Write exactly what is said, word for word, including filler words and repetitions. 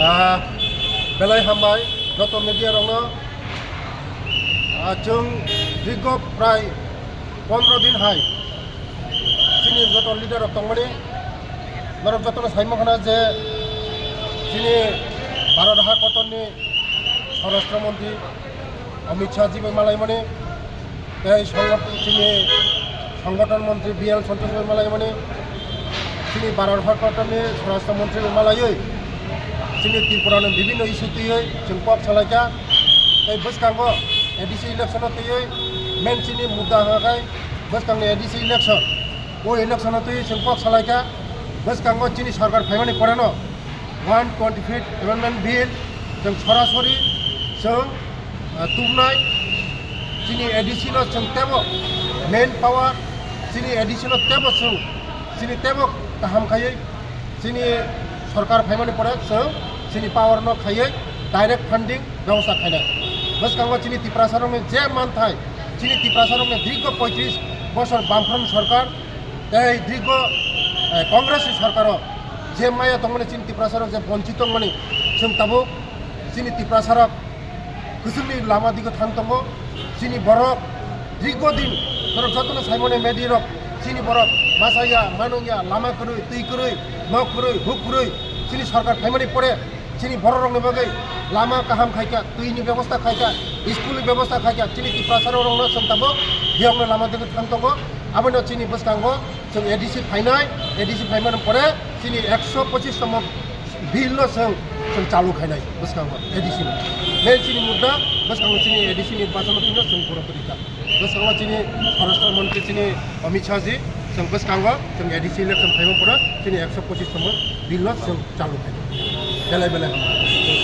Ah, belai hambai joto media rokno. Ah, chwng dirgo prai pondro din hai chini joto leader rok tongmani, norok jotono saimang khana je chini Bharat ha kotorni Swarashtra Mantri Amit Shah ji bai malaimani, tei songothon, chini songothon montri B L Santosh bai malaimani, chini Bharat ha kotorni Swarashtra Montri bai malaiwi chini Tripura ni bibhinno issue twiwi chwng kok salaikha. Tei bwskango A D C election o twiwi main chini mudda hwnkha khai bwskangni A D C election. O election o twi chwng kok salaikha, bwskango chini sarkar phaimani poreno one twenty fifth Amendment Bill chwng sorasori chwng, ah, tubnai. Chini A D C no chwng tebo main power, chini A D C no tebo chwng, chini tebo kaham khaiwi chini sarkar phaimani pore chwng chini power no khaiwi direct funding bebosta khainai. Bwskango chini Tiprasa rokni je manthai, chini Tiprasa rokni dirgo poitris bosor Bamfront sarkar tei dirgo, eh, Congress ni sarkar o je maya tongmani chini Tiprasa rok je bonchit tongmani, chwng tabuk chini Tiprasa rok kwchwngni lama digo thang tongo. Chini borok dirgo din norok jotono saimani media rok chini borok masa ya, manung ya, lama kwrwi, twi kwrwi, nok kwrwi, huk kwrwi chini sarkar phaimani pore chini borok rokni bagwi lama kaham khaikha, twi ni bebosta khaikha, school ni bebosta khaikha, chini Tiprasa rok rokno chwng tabuk biyokno lama digo thang tongo. Abono chini bwskango chwng A D C phainai, A D C phaimani pore chini ekso pochis tomo bill no chwng, chwng chalu khainai bwskango A D C ni. Main chini mudda bwskango chini A D C ni bachano phino chwng borok rikha. Bwskango chini Swarashtra Montri chini Amit Shah ji chwng bwskango chwng A D C election phaima pore chini ekso pochis tomo bill no chwng chalu khainai. Belai belai.